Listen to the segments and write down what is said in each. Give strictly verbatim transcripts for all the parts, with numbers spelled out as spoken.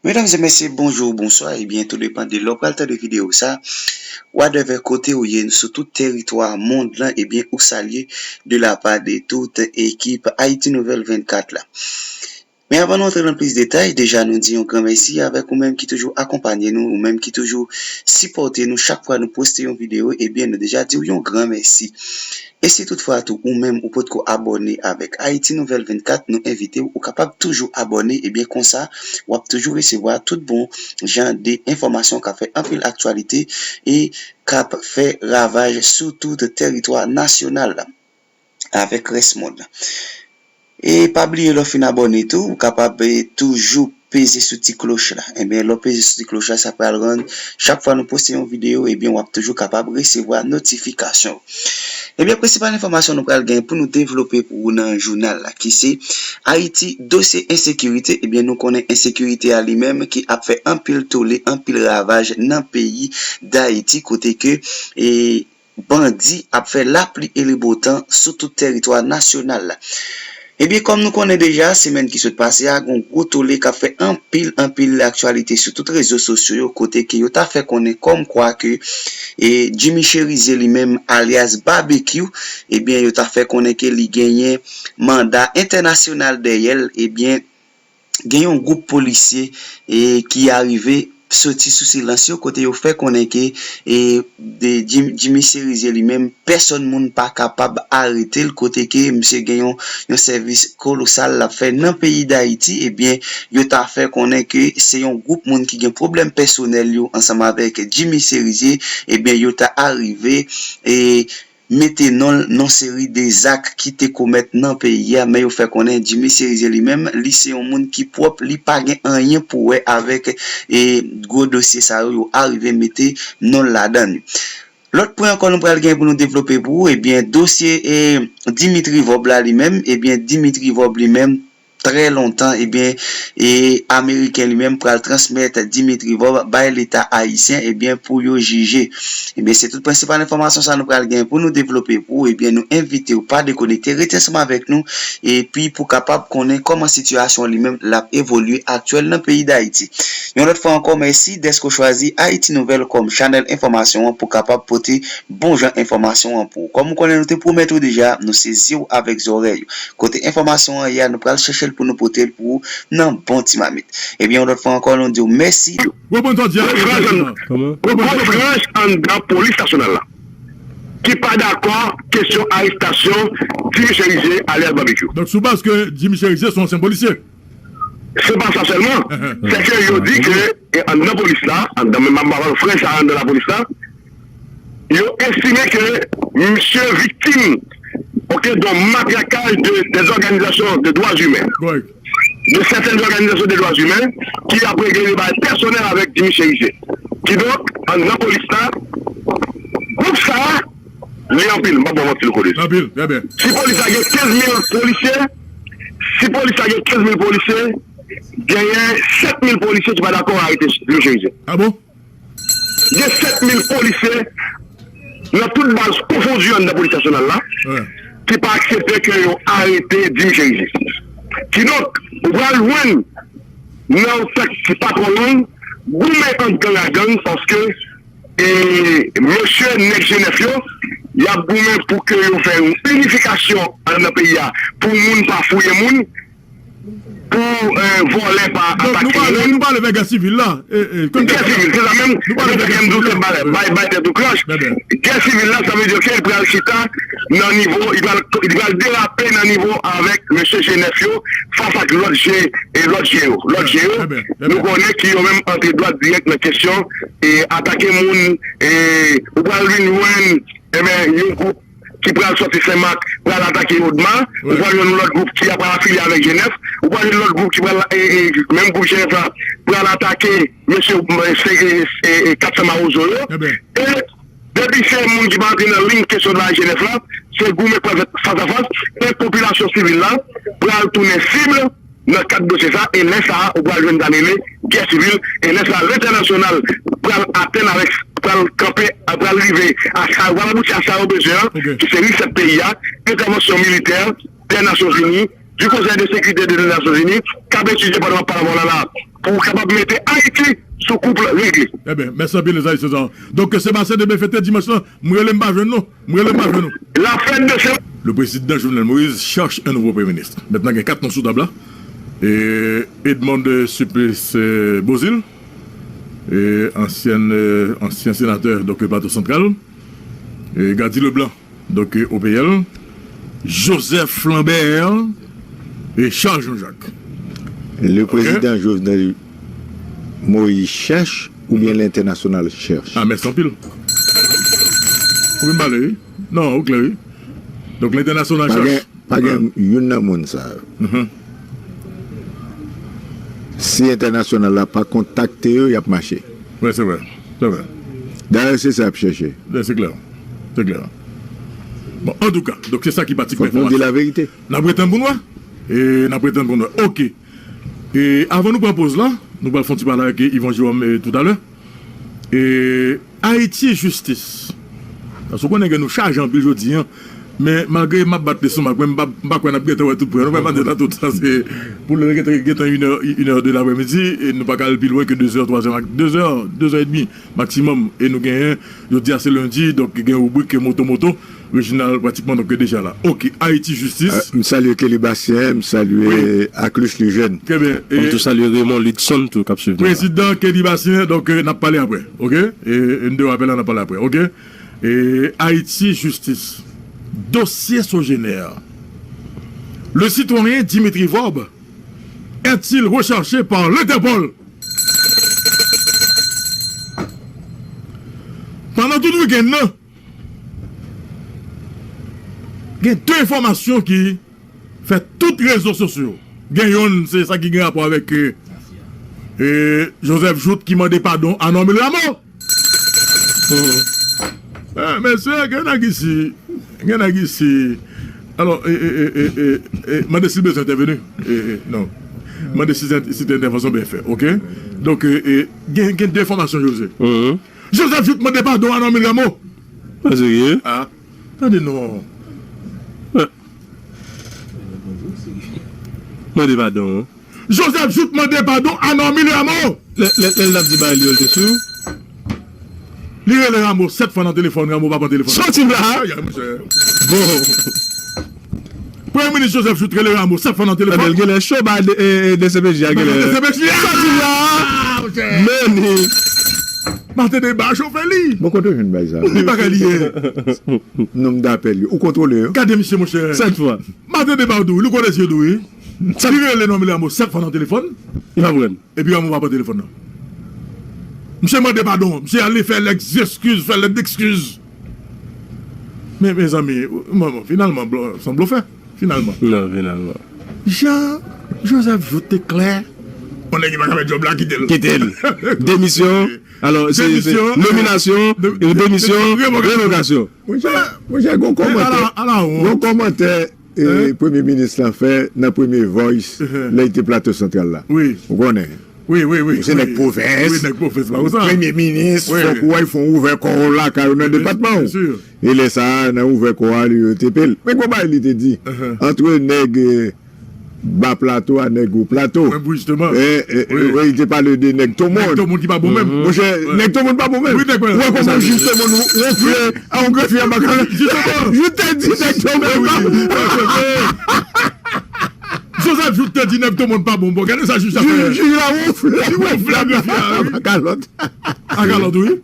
Medam e mesye, bonjou, bonswa, ebyen, tou depann de lè w pral tande videyo sa, whatever kote ou ye sou tout teritwa mond lan, ebyen, ou salye de la pa de tout ekip Ayiti Nouvèl vennkat la. Men avan nou antre nan plis detay, deja nou di yon gran mèsi avèk ou menm ki toujou akonpanye nou, ou menm ki toujou sipòte nou chak fwa nou poste yon videyo, ebyen, nou deja di w yon gran mèsi. E si toutfwa tou ou menm ou potko abòne avèk Ayiti Nouvèl vennkat, nou envite w, ou kapab toujou abòne, ebyen, konsa, w ap toujou resevwa tout bon jan de enfòmasyon k ap fè anpil aktyalite e k ap fè ravaj sou tout teritwa nasyonal la avèk rès mond lan. E pa bliye, lè w fin abòne tou, ou kapab, eh, toujou peze sou ti kloch la. Ebyen, lè w peze sou ti kloch la, sa pral rann chak fwa nou poste yon videyo, ebyen, w ap toujou kapab resevwa notifikasyon. Ebyen, prensipal enfòmasyon nou pral gen pou nou devlope pou ou nan jounal la, ki se Ayiti, dosye ensekirite. Ebyen, nou konnen ensekirite a li menm ki ap fè anpil tole, anpil ravaj nan peyi Dayiti, kote ke, eh, bandi ap fè lapli e le botan sou tout teritwa nasyonal la. Ebyen, kòm nou konnen deja, semèn ki sot pase a, gen yon gwo tole k ap fè anpil, anpil aktyalite sou tout rezo sosyo yo, kote ke yo ta fè konnen kòmkwa ke, e, Jimmy Chérizier li menm, alyas Babekyou, ebyen, yo ta fè konnen ke li genyen manda entènasyonal dèyè l, ebyen, gen yon gwoup polisye, e, ki arive soti sou silans yo, kote yo fè konnen ke, e, de Jim-, Jimmy Chérizier li menm, pèsòn moun pa kapab arete l, kote ke misye gen yon, yon sèvis kolosal l ap fè nan peyi Dayiti, ebyen, yo ta fè konnen ke se yon gwoup moun ki gen pwoblèm pèsonèl yo ansanm avèk Jimmy Chérizier, ebyen, yo ta arive, e, mete non l nan seri de zak ki te komèt nan peyi a, men yo fè konnen Jimmy Chérizier li menm, li se yon moun ki pwòp, li pa gen anyen pou wè avèk, e, gwo dosye sa yo, yo arive mete non l ladan l. Lòt pwen ankò nou pral gen pou nou devlope pou ou, ebyen, dosye, e, Dimitri Vorbe la li menm, ebyen, Dimitri Vorbe li menm, trè lontan, ebyen, e Ameriken li menm pral transmèt Dimitri Vorbe bay Leta ayisyen, ebyen, pou yo jije. Ebyen, se tout prensipal enfòmasyon sa nou pral gen pou nou devlope pou ou, ebyen, nou envite w pa dekonekte, rete ansanm avèk nou, epi pou kapab konnen kòman sitiyasyon li menm l ap evolye aktyèl nan peyi Dayiti. Yon lòt fwa ankò, mèsi dèske w chwazi Ayiti Nouvèl kòm chanèl enfòmasyon an pou kapab pote bon jan enfòmasyon an pou ou. Kòm ou konnen, nou te pwomèt ou deja, nou se zye w avèk zòrèy ou. Kote enfòmasyon an ye a, nou pral chèche l pou nou pote l pou ou nan bon ti mamit. Ebyen, yon lòt fwa ankò, nou di w mèsi. Gwo bandi a Gwo frans an-, Kòman? Gwo frans anndan polis nasyonal la ki pa dakò kesyon arestasyon Jimmy Chérizier alyas Babekyou. Donk, sou baz ke Jimmy Chérizier se yon ansyen polisye. Se pa sa sèlman. Se ke yo di ke, e, anndan polis la, anndan menm, m ap pale frè sa anndan lapolis la, yo estime ke misye viktim, ok, d'un matraquage de, des organisations de droits humains, de certaines organisations de droits humains, ki ap regle deba pèsonèl avèk Jimmy Chérizier. Kidonk, anndan polis la, gwoup sa a, li anpil, m p ap ba w manti, Louko Dezi. Anpil, trè byen. Si polis la gen kenz mil polisye, si polis la gen kenz mil polisye, genyen sèt mil polisye ki pa dakò arete Jimmy Chérizier. Ah bon? Gen sèt mil polisye nan tout baz konfondi anndan polis nasyonal la, ki pa aksepte ke yo arete Jimmy Chérizier. Kidonk, ou pral jwenn nan yon tan ki pa twò long, goumen ant gang a gang, paske, e, mesye nèg G nèf yo, y ap goumen pou ke yo fè yon inifikasyon anndan peyi a, pou moun pa fouye moun, pou, e, vòlè pa atake moun. Donk, nou pale, nou pale de gè sivil la. E, e, gè sivil, se sa menm. Nou pale de gè sivil la. Bay, bay tèt ou klòch. Gè sivil la, sa vle di ke li pral chita nan nivo, li pral, li pral derape nan nivo avèk mesye G nèf yo, fas ak lòt G, e lòt G yo. Lòt G yo, nou konnen ki yo menm antre dwat dirèk nan kesyon, e, atake moun, e, ou pral vin jwenn, enben, yon gwoup ki pral sòti Senmak, pral atake Odma, ou pral jwenn yon lòt gwoup ki ap afilye avèk G nèf, ou pral jwenn lòt gwoup ki pral, e, e, menm gwoup G nèf la, pral atake mesye, e, se, e, e, e, Kat San Mawozo yo. E depi se moun ki pa antre nan liy kesyon dwa G nèf la, se goumen pou fè fas a fas, e popilasyon sivil la pral tounen sib nan kad dosye sa, e lè sa a, ou pral jwenn sa rele gè sivil, e lè sa a, lentènasyonal pral atenn avèk, pral kanpe, pral rive a sa, pral abouti a sa yo bezwen an, ki se reset peyi a, entèvansyon militè dè Nasyonzini, du Conseil de sécurité des Nations Unies, k ap etidye pandan m ap pale avè w la la, pou w kapab mete Ayiti sou koup regle. Ebyen, mèsi anpil, Esayi Sezar. Donk, Sebastien Debenfete, dimanch lan, m rele m pa jwenn nou. M rele m pa jwenn nou. La fête de ce Le président Jovenel Moïse cherche un nouveau Premier ministre. Maintenant, il y a quatre noms sous table là. Et Edmonde Supplice euh, Beauzile, et ancien, euh, ancien sénateur donc, Plateau Central, et Gady Leblanc, donc euh, O P L, Joseph Lambert et Charles Jean-Jacques. Le président Jovenel Moïse cherche ou bien l'international cherche? Ah, mèsi anpil. Ou vin pale, wi. Non, ou klè, wi. Donk, lentènasyonal chache. Pa gen, pa gen youn nan moun sa yo. Si entènasyonal la pa kontakte yo, y ap mache. Wi, se vre. Se vre. Dayè, se sa y ap chèche. Wi, se klè. Se klè. Bon, antouka, donk se sa ki patik enfòmasyon. Fòk nou di laverite. N ap ret tann pou n wè. E n ap ret tann pou n wè. Oke. E avan nou pran poz la, nou pral fè yon ti pale avèk Yvan Jerome e, toutalè. E Ayiti Jistis. Paske w konnen ke nou chaje anpil jodi a. Men malgre m ap bat leson m ap, men m pa, m pa kwè n ap gentan wè tout pwen. Nou pa pale nan tout sa, se pou lè gentan, gentan inè, inè de lapremidi, e nou pa ka al pi lwen ke dezè, twazè, dezè, dezè edmi maksimòm. E nou genyen, jodi a se lendi, donk gen ribrik moto moto. Reginald pratikman donk deja la. Oke, Ayiti Jistis. Euh, m salye Kelly Bastien, m salye Aclus Lejeune. Trè byen. E m tou salye Raymond Ludson tou k ap swiv nou la. Prezidan Kelly Bastien, donk euh, n ap pale apre. Oke? E, e m de rapèl la, n ap pale apre. Oke? E Ayiti Jistis. Dosye Sogener. Le citoyen Dimitri Vorbe est-il recherché par l'Interpol? Pandan tout wikenn nan, gen de enfòmasyon ki fè tout rezo sosyo. Gen yonn, se sa ki gen rapò avèk e, e, Joseph Jouthe ki mande padon a Normil Rameau. Ah, mesye, gen nèg isi, gen nèg isi. Alò, e, e, mande si l bezwen entèveni. E, e, non. Mande si se, si se entèvansyon byen fè, oke? Donk, e, e, gen, gen de enfòmasyon, José. Joseph Jouthe mande padon a Normil Rameau. Pa serye? Ah, tande non. Mande padon. Joseph Jouthe mande padon a Normil Rameau. Lè, lè, lè l t ap di bagay li yo, l te sou. Li rele Rameau sèt fwa nan telefòn, Rameau pa pran telefòn. Soti la. Ay, ay, monchè. Bon. Premye minis Joseph Jouthe rele Rameau sèt fwa nan telefòn. Ebyen, l genlè cho ba de, e, e, D C P J a, genlè. D C P J a. Soti la. Ah, monchè. Meni. Maten deba chofe li. Bon, kote w jwenn bagay sa? Li bagay li ye. Nonm dapèl yo. Ou kontwole yo? Gade misye, monchè. Sèt fwa. Maten deba w di w, li konnen zye di w, wi. Li rele Normil Rameau sèt fwa nan telefòn. Li pa pran. Epi Rameau pa pran telefòn nan. Misye mande padon. Misye ale fè lèt zeskiz, fè lèt dekskiz. Men, mezanmi, bon, bon, finalman, blo, se yon blofè, finalman. Non, finalman. Jan Joseph Jouthe te klè. On nèg ki pa ka fè djòb la, kite l. Kite l. Demisyon. Alò, se, se demisyon, nominasyon, de, de, demisyon, revokasyon. Revokasyon. Monchè, monchè, gon kòmantè. Ala, ala, gon kòmantè. E, premye minis lan fè nan premye Voice, lè li te Plato Santral la. Wi. Ou konnen. Wi, wi, wi. Ou se nèg pwovens. Wi, nèg pwovens, pa konsa. Premye minis, fòk ou al fè yon ouvè kò w lakay ou nan depatman ou. E lè sa a, nan ouvè kò a, li rete pe l. Men gon bagay li te di, antre nèg, e, ba plato a nèg wo plato. Wi, jisteman. E, e, e, li te pale de nèg Tomon. Nèg Tomon ki pa bon menm. Monchè, nèg Tomon pa bon menm. Wi, nèg. Ou wè kòman jij Tomon wonfle a yon grefye anba kalòt. Jisteman. Jou te di nèg Tomon pa bon. Joseph Jouthe te di nèg Tomon pa bon. Bon, gade sa jij la fè. Jij la wonfle. Li wonfle grefye a, wi. Anba kalòt. A kalòt, wi.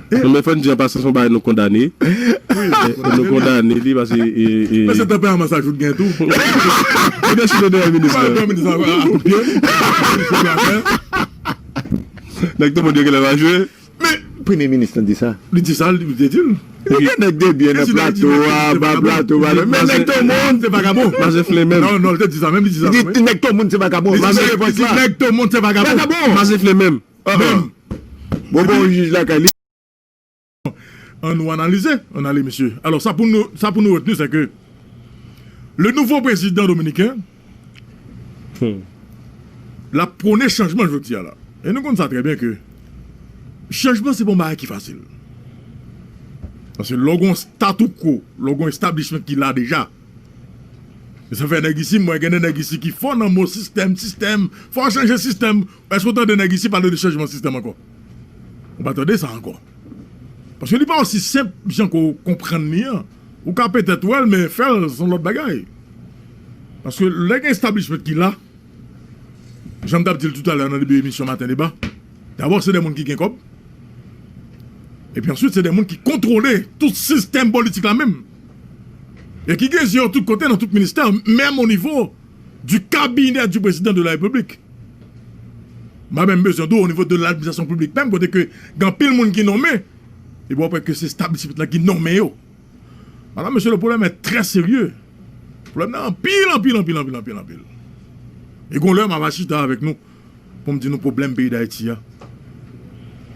Non, men fò n di an pasan, se yon bagay nou kondane. Wi, nou kondane li paske, e, e, men se tanperaman sa Jouthe gen tou. Li te chita dèyè minis la. Dèyè minis la, a kout pye. Nèg Tomon yo genlè pa jwe. Men premye minis lan di sa. Li di sa, li te di l. Li gen nèg de byen nan plato a, ba plato a. Men nèg Tomon se vagabon. Mache fle menm. Non, non, li te di sa menm, li di sa menm. Li di nèg Tomon se vagabon. Mache fle menm. Vagabon. Mache fle menm. Menm. Bon, bon, jij lakay li. An nou analize, ann ale, mesye. Alò, sa pou nou, sa pou nou retni, se ke le nouveau président dominicain, l ap pwone chanjman jodi a la. E nou konn sa trè byen ke chanjman se pa yon bagay ki fasil. Paske lè w gen yon statu quo, lè w gen yon establishment ki la deja, E sa fè nèg isi, m wè gen de nèg isi ki fò nan mo sistèm, sistèm, fò chanje sistèm. Èske w tande nèg isi pale de chanjman sistèm ankò? Ou pa tande sa ankò. Paske li pa osi senp jan ke w konprann li an. Ou ka petèt wè l, men fè l se yon lòt bagay. Paske lè gen establishment ki la, jan m t ap di l toutalè nan debi emisyon Maten Deba, dabò se de moun ki gen kòb. Epi answit, se de moun ki kontwole tout sistèm politik la menm. E ki gen zye yo tout kote nan tout ministè, menm o nivo du cabinet du président de la République. M pa menm bezwen di w o nivo de ladministrasyon piblik menm, kote ke gen anpil moun ki nonmen, epi w ap wè ke se establishment lan ki nonmen yo. Madame, mesye, le problème est très sérieux. Pwoblèm nan anpil, anpil, anpil, anpil, anpil, anpil. E gon lè m ap chita avèk nou pou m di nou pwoblèm peyi Dayiti a.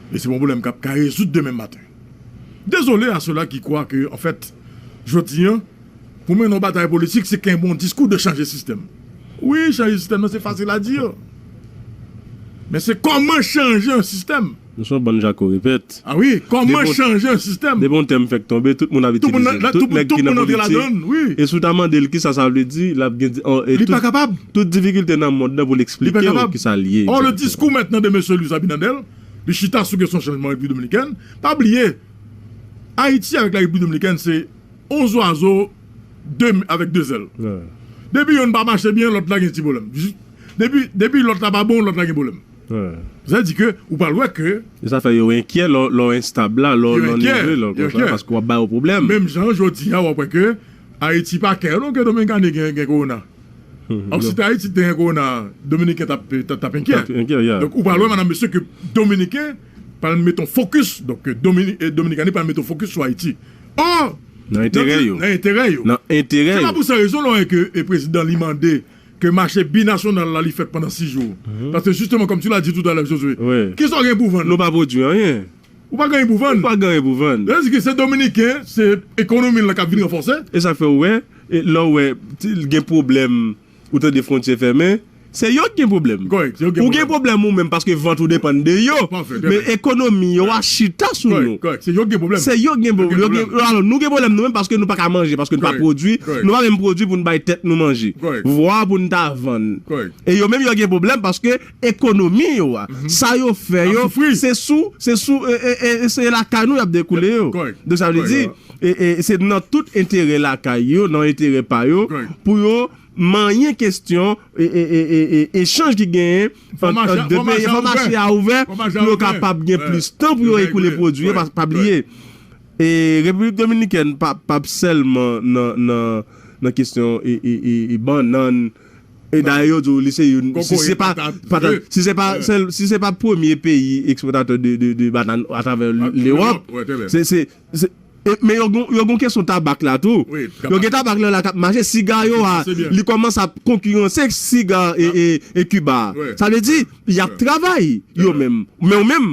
E se pa yon pwoblèm k ap ka rezoud demen maten. Désolé à ceux-là qui croient que, en fait, jodi an, pou mennen yon batay politik, se kenbe yon diskou de chanje sistèm. Wi, chanje sistèm nan, se fasil a di. Men se kòman chanje yon sistèm. Nou se yon bann jako repèt. Ah wi, kòman chanje yon sistèm? Depi yon tèm fèk tonbe, tout moun ap itilize l. Tout nèg ki nan politik. E si w ta mande l kisa sa vle di, l ap gen, e li pa kapab. Tout difikilte nan mond nan pou l eksplike w kisa l ye. Or, le discours maintenant de mesye Luis Abinader, li chita sou kesyon chanjman Repiblik Dominikèn. Pa bliye, Ayiti avèk la Repiblik Dominikèn, se yon zwazo de, avèk de zèl. Depi yonn pa mache byen, lòt la gen ti pwoblèm. Depi, depi lòt la pa bon, lòt la gen pwoblèm. Sa vle di ke ou pral wè ke. E sa fè yo enkyè lè w, lè w enstab la, lè w nan nivo lè w konsa, paske w ap ba yo pwoblèm. Menm jan jodi a, w ap wè ke Ayiti pa kè non ke Dominikani gen, gen kowona. Or, si te Ayiti te gen kowona, Dominiken t ap, t ap, t ap enkyè. Donk, ou pral wè, madanm, mesye, ke Dominiken pral mete yon fokis, donk, ke Domini-, e, Dominikani pral mete yon fokis sou Ayiti. Or, nan enterè yo. Nan enterè yo. Nan enterè yo. Se pa pou sa rezon lè w wè ke, e, prezidan li mande ke mache binasyonal la li fèt pandan sis jou. Paske jisteman, comme tu l'as dit tout à l'heure, Josué, kisa w gen pou vann? Nou pa pwodui anyen. Ou pa gen anyen pou vann. Ou pa gen anyen pou vann. Sa vle di ke se Dominiken, se ekonomi l lan k ap vin ranfòse. E sa k fè w wè, e lè w wè, ti, gen pwoblèm, ou tande fwontyè fèmen, se yo k gen pwoblèm. Kòrèk, se yo k gen pwoblèm. Ou gen pwoblèm ou menm paske vant ou depann de yo. Men ekonomi yo a chita sou nou. Kòrèk, kòrèk, se yo k gen pwoblèm. Se yo k gen pwoblèm. Alò, nou gen pwoblèm nou menm paske nou pa ka manje, paske nou pa pwodui. Nou pa menm pwodui pou n bay tèt nou manje. Vwa pou n ta vann. E yo menm yo gen pwoblèm paske ekonomi yo a, sa yo fè yo, se sou, se sou, e, e, e, se lakay nou y ap dekoule yo. Donk, sa vle di, e, e, se nan tout enterè lakay yo, nan enterè pa yo, pou yo manyen kesyon, e, e, e, e, e, echanj ki genyen ant, ant de peyi. Fò mache a ouvè, pou yo kapab gen plis tan pou yo ekoule pwodui yo, pa, pa bliye. E Repiblik Dominikèn pa, p ap sèlman nan, nan, nan kesyon, e, e, e, e bannann. E dayè, yo di w li se youn, si se pa, patat, si se pa sèl, si se pa premye peyi ekspòtatè de, de, de bannann atravè Lewòp, se, se, se, e, men yo gon, yo gon kesyon tabak la tou. Yo gen tabak la, la k ap mache, siga yo a, li kòmanse ap konkiranse siga e, e, e Kiba. Sa vle di, y ap travay, yo menm. Men ou menm,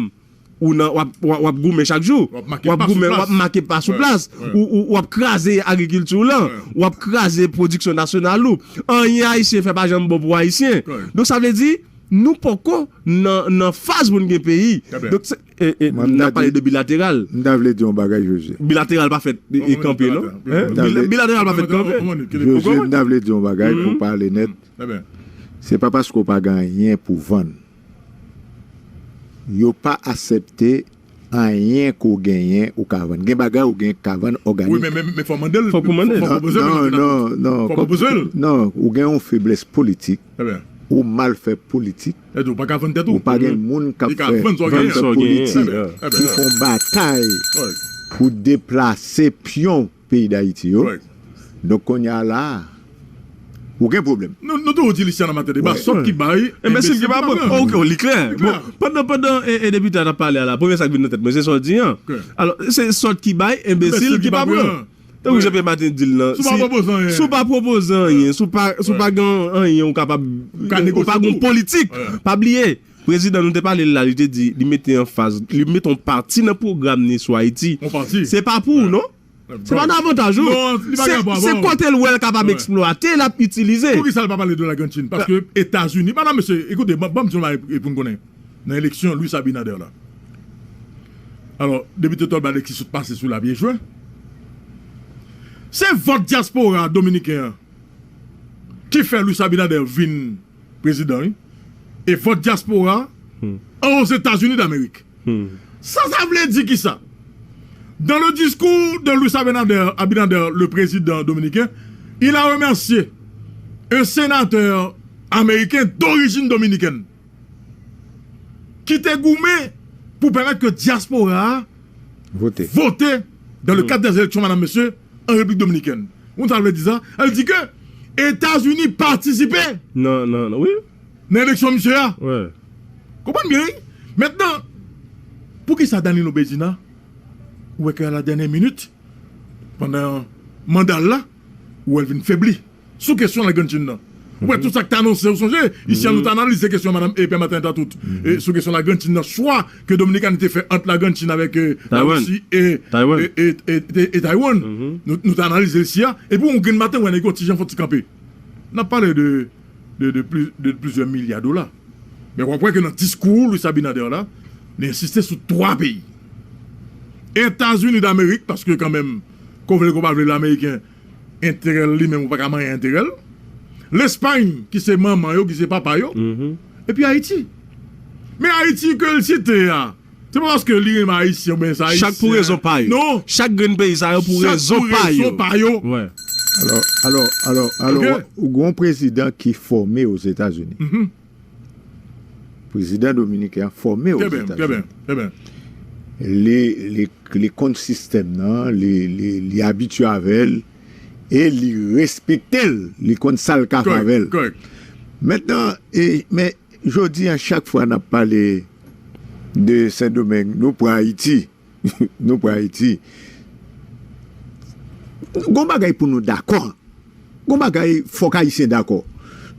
ou nan, w ap, w ap, w ap goumen chak jou. W ap goumen, w ap make pa sou plas. Ou, ou, w ap kraze agrikilti w lan. W ap kraze pwodiksyon nasyonal ou. Anyen Ayisyen fè pa janm bon pou Ayisyen. Donk, sa vle di, nou poko nan, nan faz pou n gen peyi. Donk, se, e, e, n ap pale de bilateral. M ta vle di yon bagay, Josué. Bilateral pa fèt, e, kanpe, non? Bilateral pa fèt kanpe. Josué, m ta vle di yon bagay pou pale nèt. Se pa paske w pa gen anyen pou vann. Yo pa aksepte anyen ke w genyen ou ka vann. Gen bagay ou gen ka vann òganik. Wi, men, men, men fò w mande l. Fòk ou mande l. Fò w pwopoze l. Non, non, non. Fò w pwopoze l. Non, ou gen yon feblès politik. Ou mal fè politik. Ou pa ka vann tèt ou. Ou pa gen moun k ap fè vann politik ki fè yon batay pou deplase pyon peyi Dayiti yo. Donk, kounye a la a, ou gen pwoblèm. Nou, nou toujou di l isi a nan Maten Deba, sòt ki bay, enbesil ki pa pran. Ok, li klè. Bon, pandan, pandan, e, e depite a t ap pale a la, premye sa k vin nan tèt mwen, se sa w di an. Alò, se sòt ki bay, enbesil ki pa pran. Tankou Jean Pierre Martin di l lan, si w pa pwopoze anyen, si w pa, si w pa gen anyen ou kapab, ou pa gen yon politik, pa bliye, prezidan nou te pale l la, li te di, li mete anfaz, li mete yon pati nan pwogram li sou Ayiti. Se pa pou ou, non? Se pa nan avantaj ou. Se, se kote l wè l kapab eksplwate, l ap itilize. Poukisa l pa pale de Lagrantin? Paske Etazini, madanm, mesye, ekoute, ban, ban m di yon bagay pou n konnen. Nan eleksyon Luis Abinader la. Alò, depite Tolbert Alexis sot pase sou la, byen jwe. Se vòt dyaspora dominiken an Ki fè Luis Abinader vin prezidan, wi. E vòt dyaspora an Ozetazini Damerik. Sa, sa vle di ki sa? Dans le discours de Luis Abinader, Abinader, le président dominicain, il a remercié un sénateur américain d'origine dominicaine ki te goumen pou pèmèt ke dyaspora a vote dans le cadre des élections, madame, monsieur, en République dominicaine. Ou sa vle di sa? Sa vle di ke Etazini patisipe nan, nan, nan, wi, nan eleksyon misye a. Konprann byen, wi. Mentnan, poukisa Danilo Medina, ou wè ke a la dènyè minit, pandan manda l la, ou wè l vin febli sou kesyon Lagrann Chin nan. Ou wè tout sa k te anonse, ou sonje, isi a nou te analize kesyon madanm e pè Maten ta tout. E sou kesyon Lagrann Chin nan, chwa ke Dominikani te fè ant Lagrann Chin avèk, e, Larisi e, e, e, e, e Taiwan. Nou, nou te analize isi a. Epi yon grenn maten, ou wè nèg yo ti jan fon ti kanpe. N ap pale de, de, de pli, de plizyè milya dola. Men w ap wè ke nan diskou Luis Abinader la, li ensiste sou twa peyi. Etazini Damerik, paske kanmenm, ke w vle l, ke w pa vle l, Ameriken, enterè l li menm, ou pa ka manyen enterè l. Lespay, ki se manman yo, ki se papa yo. Epi Ayiti. Men Ayiti ke l site a, se pa paske li renmen Ayisyen oubyen se Ayisyen. Chak pou rezon pa yo. Non. Chak grenn peyi sa yo pou rezon pa yo. Chak pou rezon pa yo. Wè. Alò, alò, alò, alò, ou gen yon prezidan ki fòme Ozetazini. Prezidan dominiken an fòme Ozetazini. Li, li, li konn sistèm nan, li, li, li abitye avè l, e li respekte l, li konn sa l ka fè avè l. Mentnan, e, men jodi a, chak fwa n ap pale de Sendomeng, nou pran Ayiti. Nou pran Ayiti. Gon bagay pou nou dakò. Gon bagay fòk Ayisyen dakò.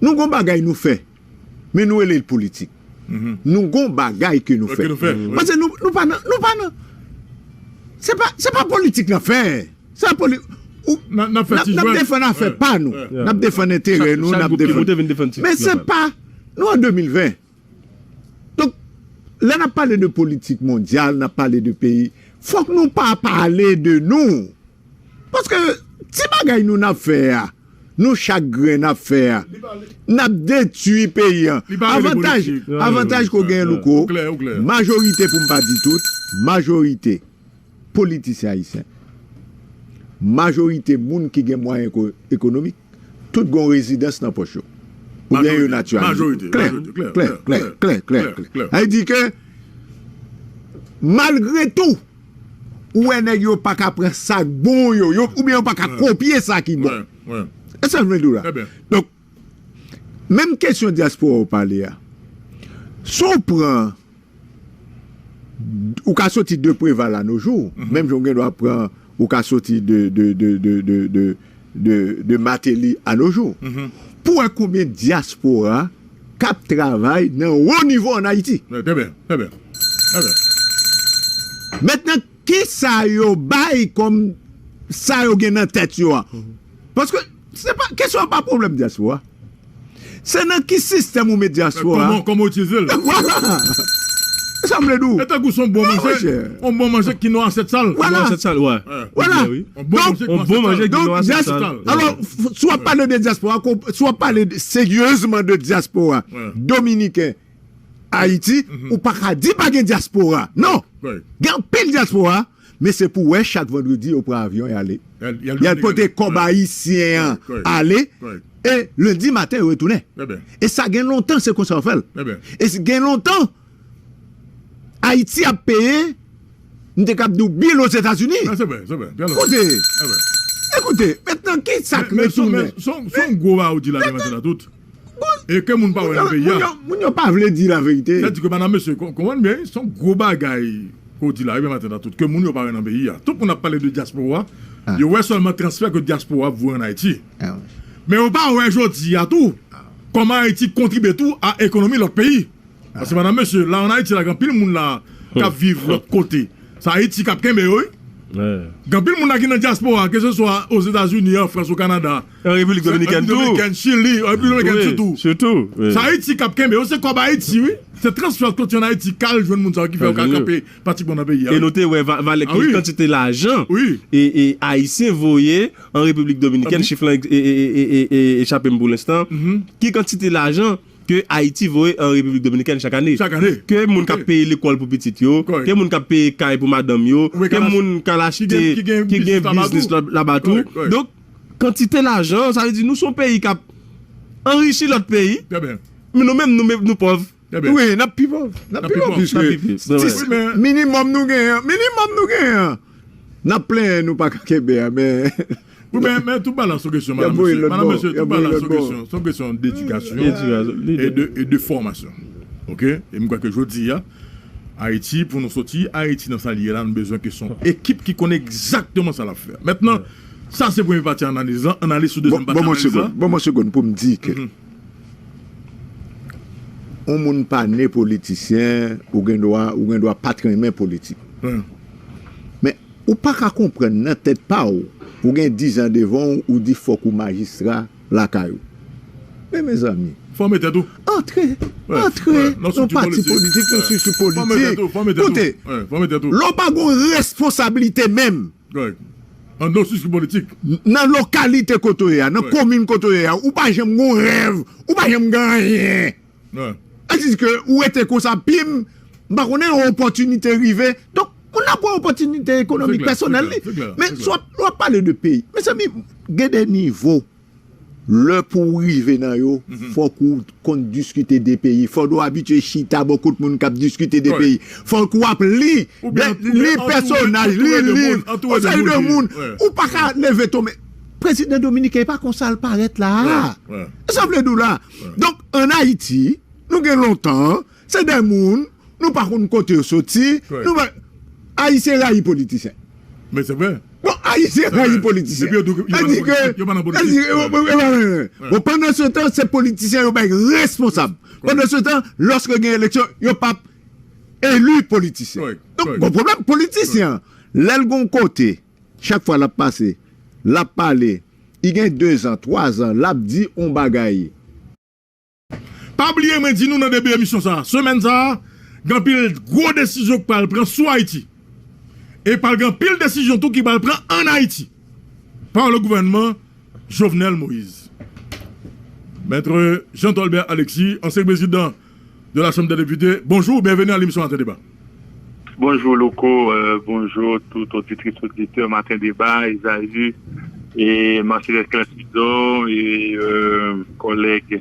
Nou gon bagay nou fè. Men nou rele l politik. Nou gon bagay ke nou fè. Paske nou, nou pa nan, nou pa nan. Se pa, se pa politik n ap fè. Se pa poli-, ou, n ap, n ap defann afè pa nou. N ap defann enterè nou, n ap defann. Men se pa, nou an de mil ven. Donk, lè n ap pale de politik mondyal, n ap pale de peyi, fòk nou pa pale de nou. Paske ti bagay nou n ap fè a, nou chak grenn n ap fè a, n ap detwi peyi an. Avantaj, avantaj ke w genyen, Louko, majorite, pou m pa di tout, majorite politisyen ayisyen, majorite moun ki gen mwayen eko-, ekonomik, tout gon rezidans nan pòch yo. Oubyen yo natiralize. Klè, klè, klè, klè, klè, klè. Sa vle di ke, malgre tou, ou wè nèg yo pa ka pran sa k bon yo, yo, oubyen yo pa ka kopye sa ki bon. E sa m vle di w la. Donk, menm kesyon dyaspora w pale a, si w pran, ou ka soti de Preval a nos jours, menm jan w gen dwa pran, ou ka soti de, de, de Martelly a nos jours. Pou wè konbyen dyaspora k ap travay nan wo nivo ann Ayiti. Trè byen, trè byen, trè byen. Mentnan, kisa yo bay kòm sa yo gen nan tèt yo a? Paske se pa, kesyon an pa pwoblèm dyaspora. Se nan ki sistèm ou met dyaspora. Kòman, kòman w itilize l? Vwala. E sa m vle di w. E tankou se yon bon manje, yon bon manje ki nan asyèt sal. Vwala. Nan asyèt sal, wè. Vwala. Yon bon manje ki nan asyèt sal. Alò, si w ap pale de dyaspora, si w ap pale seryezman de dyaspora dominiken, Ayiti, ou pa ka di pa gen dyaspora. Non! Gen anpil dyaspora, men se pou wè chak vandredi yo pran avyon y ale. Y al pote kòb ayisyen an ale, e lendi maten yo retounen. E sa gen lontan se konsa yo fè l. E gen lontan Ayiti ap peye, m te kab di w bil Ozetazini. Koute, koute, mentnan ki sa k retounen? Se yon gwo bagay ou di la, maten nan tout. E ke moun pa wè nan peyi a. Moun yo pa vle di laverite. Sètadi ke, madanm, mesye, konprann byen, se yon gwo bagay ke w di la, wi, maten nan tout, ke moun yo pa wè nan peyi a. Tout moun ap pale de dyaspora, yo wè sèlman transfè ke dyaspora ap voye ann Ayiti. Men yo pa wè jodi a tou, kòman Ayiti kontribye tou a ekonomi lòt peyi. Paske, madanm, mesye, la ann Ayiti la, gen anpil moun la k ap viv lòt kote. Se Ayiti k ap kenbe yo, wi. Gen anpil moun la ki nan dyaspora, ke se swa Ozetazini, an Frans, o Kanada, An Repiblik Dominikèn tou. Dominikèn, Chili, an Repiblik Dominikèn sitou. Sitou. Se Ayiti k ap kenbe yo, se kòb Ayiti, wi. Se transfè k soti ann Ayiti k al jwenn moun sa yo ki fè yo ka kanpe pratikman nan peyi a. E nou te wè valè, kantite lajan e, e Ayisyen voye an Repiblik Dominikèn, chif lan e, e, e, e, e chape m pou lenstan. Ki kantite lajan ke Ayiti voye an Repiblik Dominikèn chak ane. Chak ane. Ke moun k ap peye lekòl pou pitit yo, ke moun k ap peye kay pou madanm yo, ke moun k al achte, ki gen biznis laba tou. Donk, kantite lajan, sa vle di nou se yon peyi k ap anrichi lòt peyi, men nou menm, nou menm, nou pòv. Wi, n ap pi pòv. N ap pi pòv, piske minimòm nou genyen, minimòm nou genyen. N ap plenyen nou pa ka kenbe a, men Wi, men, men tout bagay la se yon kesyon, madanm, mesye, madanm, mesye, tout bagay la se yon kesyon, se yon kesyon d'edikasyon e de, e de fòmasyon. Oke? E m kwè ke jodi a, Ayiti, pou nou soti Ayiti nan sa li ye la, nou bezwen ke se yon ekip ki konnen egzakteman sa l ap fè. Mentnan, sa se premye pati analiz lan, analiz sou dezyèm pati analiz la. Ban m yon segonn pou m di ke yon moun pa ne politisyen, ou gen dwa, ou gen dwa pa t renmen politik. Men, ou pa ka konprann nan tèt pa w, ou gen dizan devan w, ou di fòk ou majistra lakay ou. Men mezanmi. Fòme tèt ou. Antre, antre nan pati politik, nan strikti politik. Koute, lè w pa gen responsablite menm. Nan lokalite kote w ye a, nan komin kote w ye a, ou pa janm gen rèv, ou pa janm gen anyen. Sa vle di ke ou rete konsa, pim, m pa konnen, yon opòtinite rive. Donk, moun nan pran opòtinite ekonomik pèsonèl li. Men si w ap, w ap pale de peyi. Mezanmi, gen de nivo. Lè pou w rive nan yo, fòk ou konn diskite de peyi. Fòk ou abitye chita bò kot moun k ap diskite de peyi. Fòk ou ap li, li pèsonaj, li liv, yon seri de moun. Ou pa ka leve tonbe. Prezidan dominiken, e pa konsa l parèt la a. E sa m vle di w la. Donk, ann Ayiti, nou gen lontan, se de moun, nou pa konn kote yo soti, nou pa, Ayisyen rayi politisyen. Men se vre. Bon, Ayisyen rayi politisyen. Epi yo di yo pa nan politik. Bon, pandan se tan, se politisyen yo bay responsab. Pandan se tan, lòske gen eleksyon, yo p ap eli politisyen. Donk, gon pwoblèm politisyen an. Lè l gon kote, chak fwa l ap pase, l ap pale, li gen dezan, twazan, l ap di yon bagay. Pa bliye mwen di nou nan debi emisyon sa a, semèn sa a, gen anpil gwo desizyon k pral pran sou Ayiti. E pral gen anpil desizyon tou ki pral pran ann Ayiti. Par le gouvernement Jovenel Moïse. Mèt Jean Tolbert Alexis, ansyen prezidan de la Chambre des Députés, bonjou, byenveni nan emisyon Maten Deba. Bonjou Louko, euh, bonjou tout oditris, oditè Maten Deba, Ezaü, e Marcellus Clècido, e, euh, kòlèg,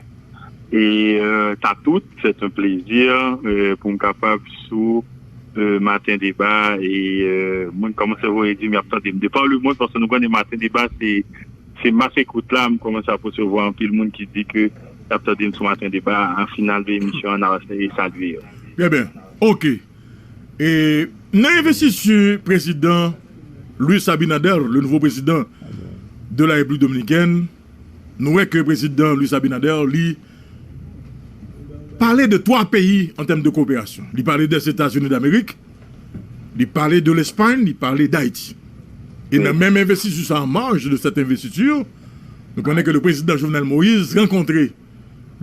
e, euh, Tatout, c'est un plaisir, euh, pou m kapab sou, euh, Maten Deba, e, euh, moun kòmanse voye di m y ap tande m de par le monde, paske nou konnen Maten Deba se Se mas ekout la, m kòmanse ap resevwa anpil moun ki di ke y ap tande m sou Maten Deba, an final de emisyon an, n a salye yo. Trè byen. Oke. E, nan envestiti prezidan Luis Abinader, le nouveau président de la République dominicaine, nou wè ke prezidan Luis Abinader, li pale de twa peyi an tèm de koperasyon. Li pale des États-Unis d'Amérique, li pale de Lespay, li pale Dayiti. E nan menm envestiti sa, an marj de sèt envestiti, nou konnen ke le prezidan Jovenel Moïse rankontre,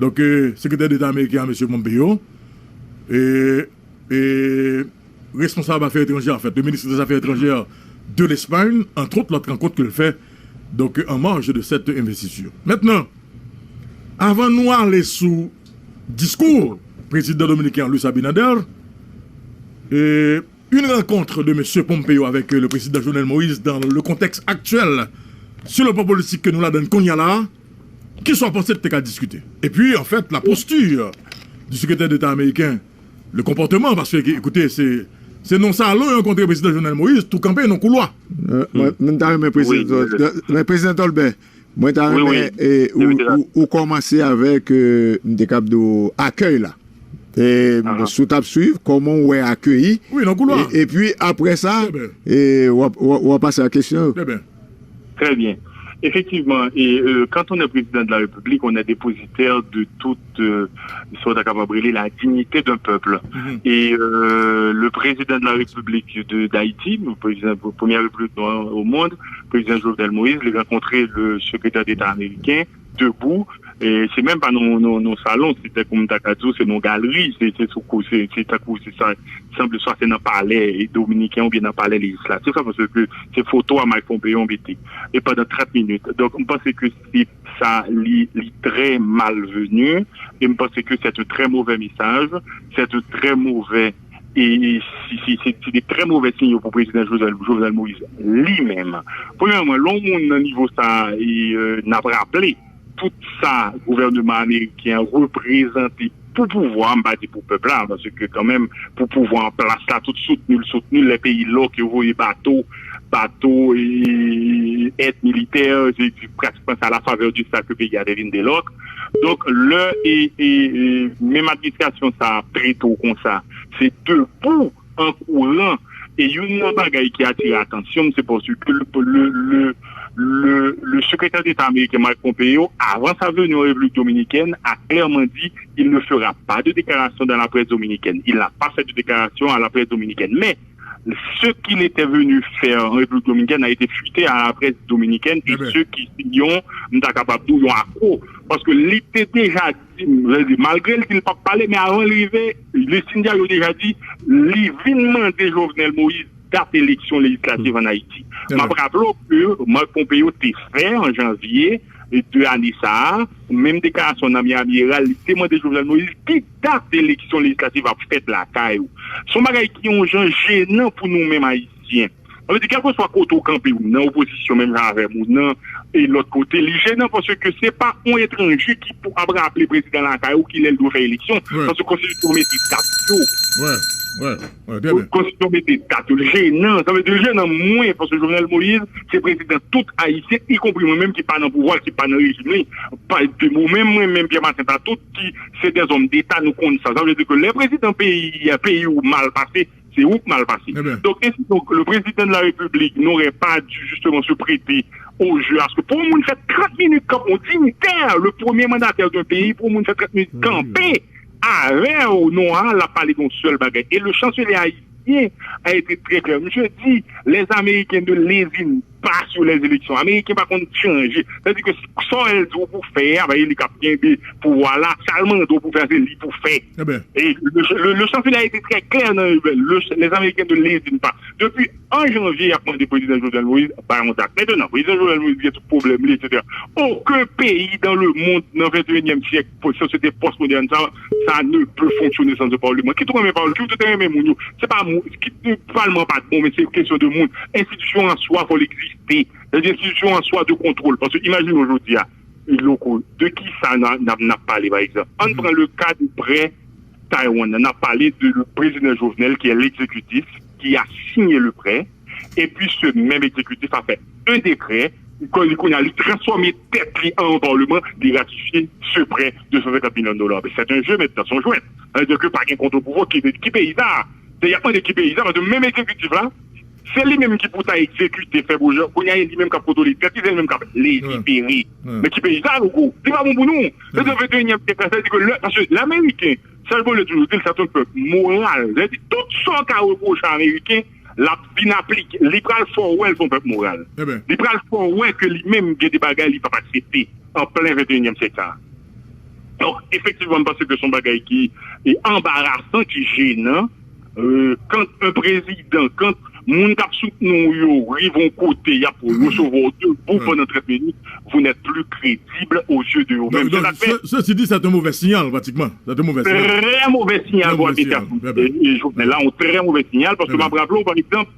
donk, euh, sekretè deta ameriken an, mesye Pompeo, e, e responsab afè etranjè, an fèt, le ministre des Affaires étrangères de l'Espagne, entre autres, lòt rankont ke l fè, donk, an marj de sèt envestiti. Mentnan, avan nou ale sou diskou prezidan dominiken an, Luis Abinader, e une rencontre de monsieur Pompeo avec, euh, le président Jovenel Moïse dans le contexte actuel sur le plan politique ke nou ladann kounye a la, ki sa w panse ki te ka diskite? Epi, an fèt, la posture du secrétaire d'État américain, le comportement, paske, ekoute, se, se nan salon yo rankontre prezidan Jovenel Moïse, tou kanpe nan koulwa. Euh, mwen, mwen ta renmen prezidan, men prezidan Tolbè, mwen ta renmen, eh, ou, ou, ou kòmanse avèk, euh, m te kab di w akèy la. E, si w t ap swiv, kòman w wè akeyi? Wi, nan koulwa. E, epi, apre sa, e, w ap, w ap, w ap pase a kesyon yo. Trè byen. Trè byen. Effectivement, et euh, quand on est président de la République, on est dépositaire de toute, euh, ce qu'on est capable de la dignité d'un peuple. Et euh, le président de la République de- d'Haïti, le président, la première république au monde, le président Jovenel Moïse, il a rencontré le secrétaire d'État américain debout. E se menm pa nan, nan, nan salon, se tankou m ta ka di w, se nan galeri, se, se sou kou, se, se tankou se sa, sanble swa se nan palè dominiken oubyen nan palè lejislatif la, paske se foto a Mike Pompeo mete. E pandan trant minit. Donk, m panse ke se sa, li, li trè malveni, e m panse ke se yon trè move mesaj, se yon trè move, e, e si, si, si, se de trè move sinyal pou prezidan Jovenel, Jovenel Moïse li menm. Premyèman, lè yon moun nan nivo sa, e, euh, n ap raple, tout sa gouvènman ameriken an reprezante pou pouvwa, m pa di pou pèp la, paske kanmenm pou pouvwa an plas la, tout soutni l, soutni l, lè peyi lòk yo voye bato, bato, e, èd militè, se pratikman sa la favè de sa ke peyi a te vin de lòk. Donk, lè e, e, e, menm administrasyon sa a trete w konsa, se debou an kouran. E youn nan bagay ki atire atansyon m, se paske le, le, le, le, le secrétaire d'État américain Mike Pompeo, avan sa veni an Repiblik Dominikèn, a klèman di il ne fera pas de déclaration dans la presse dominicaine. Il n'a pas fait de déclaration à la presse dominicaine. Mais ce qu'il était venu faire en République dominicaine a été fuité à la presse dominicaine et ceux qui signent, m ta kapab di w, yon akro. Paske li te deja di, malgre l di l p ap pale, men avan l rive, Listin Diallo deja di li vin mande Jovenel Moïse dat eleksyon lejislatif ann Ayiti. M ap raple w ke Mike Pompeo te fè an janvye de ane sa a, menm deklarasyon nan Miami Herald, li te mande Jovenel Moïse ki dat eleksyon lejislatif ap fèt lakay ou. Se yon bagay ki yon jan jenan pou nou menm Ayisyen. Sa vle di, kèlkeswa kote w kanpe, ou nan opozisyon menm jan avè m, ou nan e lòt kote, li jenan paske se pa yon etranje ki pou ap raple prezidan lakay ou kilè l dwe fè eleksyon, paske konstitisyon mete dat yo. Konstitisyon mete dat yo, li jenan, sa vle di, li jenan mwen, paske Jovenel Moïse se prezidan tout Ayisyen, ikonpri mwen menm ki pa nan pouvwa, ki pa nan rejim li, pa, ou menm, mwen menm, Pierre Martin Tatout, ki se dè zòm deta, nou konn sa. Sa vle di ke lè prezidan peyi, peyi ou mal pase, se ou k mal pase. Donk, ensi donk, le président de la République n'aurait pas dû justement se prêter au jeu, paske pou yon moun fè trant minit kanpe, yon dignitaire, le premier mandataire d'un pays, pou yon moun fè trant minit kanpe avè w, non, a, l ap pale de yon sèl bagay. E le chancelier haïtien a été très clair. Misye di, les Américains ne lésinent pas sur les élections. Ameriken pa konn chanje. Sa vle di ke sa w wè l di w pou fè a, pa li k ap kenbe pouvwa la, sa l mande w pou fè a, se li pou fè. E le, le, le chancelier a été très clair nan, le, les Américains ne lésinent pas. Depi an janvye, y ap mande prezidan Jovenel Moïse bay yon dat. Mentnan, prezidan Jovenel Moïse gen tout pwoblèm li, etsetera. Okenn peyi dans le monde, nan venteyinyèm syèk, pou sosyete pòstmodèn sa, ça ne peut fonctionner sans un parlement. Kit ou renmen pawòl, kit ou te renmen moun yo, se pa moun, kit palman an pa t bon, men se kesyon de moun. Enstitisyon an swa, fò l egziste. Sa vle di enstitisyon an swa de kontwòl. Paske imajine w jodi a, Loko, de ki sa n a, n ap, n ap pale, pa egzanp? Ann pran le ka de prè Taiwan nan. N ap pale de le président Jovenel, qui est l'exécutif, qui a signé le prêt, et puis ce même exécutif a fait un décret, kounye a li transfòme tèt li an yon palman, li ratifye ce prêt de cent cinquante millions de dollars. Men c'est un jeu maintenant, se yon jwèt. Sa vle di ke pa gen kontwòl pouvwa, ki, ki peyi sa? Se y ap mande ki peyi sa, paske menm egzekitif la, se li menm ki pou ta egzekite, fè pwojè. Kounye a, e li menm k ap kontwole tèt li, se li menm k ap lejifere. Men ki peyi sa, Loko? Li pa bon pou nou. Se nan venteyinyèm syèk la, sa vle di ke lè, paske Ameriken, Charles Beaulieu toujou di l, se yon pèp moral. Sa vle di, tout sa w ka repwoche a Ameriken, l ap vin aplike. Li pral fè w wè l se yon pèp moral. Li pral fè w wè ke li menm gen de bagay li p ap aksepte an plen venteyinyèm syèk sa a. Donk, efektivman, m panse ke se yon bagay ki e anbarasan, ki jenan, euh, quand un président, quand moun k ap soutni w yo rive yon kote, y ap resevwa w debou pandan trant minit, vous n'êtes plus crédible aux yeux de vous-même. Donk, donk, se, ceci dit, c'est un mauvais signal, pratiquement. C'est un mauvais signal. Trè move sinyal pou administrasyon e, e Jovenel la, yon trè move sinyal, paske m ap raple w, pa egzanp,